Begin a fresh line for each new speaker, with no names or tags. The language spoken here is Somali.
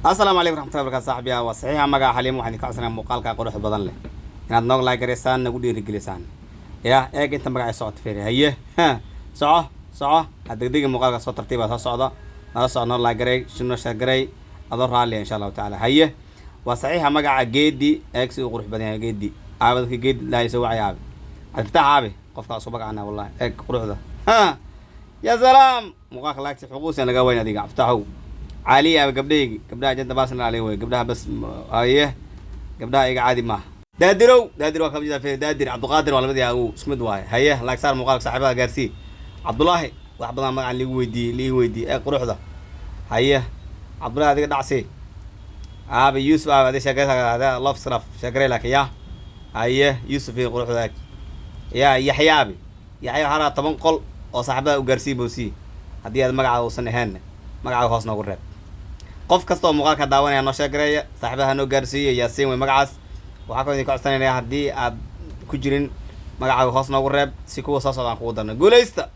Asalaamu calaykum raxmatullahi barakaatu. Saaxibiya, waa saxiixa magaca Xaliimo. Waxaan idinka codsanaya muuqaalka quruxda badan leh inaad noog like garaysaan, nagu dhiirigelisaan. Ya eeg inta magaca socota, fiiri. Haye, soco, soco, ha degdegi. Muuqaalka soo tartiiba soo socda, nala soco, noo like garay, noo share garay, adoo raalliya, insha Allahu tacaala. Haye, waa saxiixa magaca Geedi. Eeg si uu qurux badan yahay Geedi. Aabe, dadka Geedi lahay soo wacay. Aabe Cabdifatax, aabe qofkaa isku magacana. Wallahi, eeg quruxda. Ya salaam! Muuqaalka laagti xuquusan laga wayn. Adiga Cabdifataxow caali, aabe gabdhahaygi, gabdhaha janta baasna ali wey, gabdhaha bas. Haye, gabdhaha iga caadi maaha. Daadirow, Daadir waa kamid ah. Daadir Cabdiqaadir waa labadii awow, isku mid waaye. Haye, like saar muuqaalka, saaxiibada gaarsii. Cabdullaahi, wax badan magacan liigu weydiiyey, liigu weydiiyey. Ee quruxda. Haye Cabdullahi, adiga dhacsi. Aabe Yuusuf, aabe adiga sheekay love sraf sheekarey laakiin ya. Haye Yuusuf iyo quruxda. Ya Yaxya, aabe Yaxya, waxaa rabaa 10 qol oo saaxiibada u gaarsii boosii. Haddii aad magacaaga uusan ahayn, magacaaga hoos noogu reeb. Qof kasta oo muuqaalka daawanaya noo sheegareeya, saaxiibada ha noo gaarsiiyo. Yaasiin wey magacaas. Waxaa kaloo idinka codsanayna, haddii aad ku jirin, magacaaga hoos noogu reeb si kuwa soo socda aan kugu darno. Guulaysta.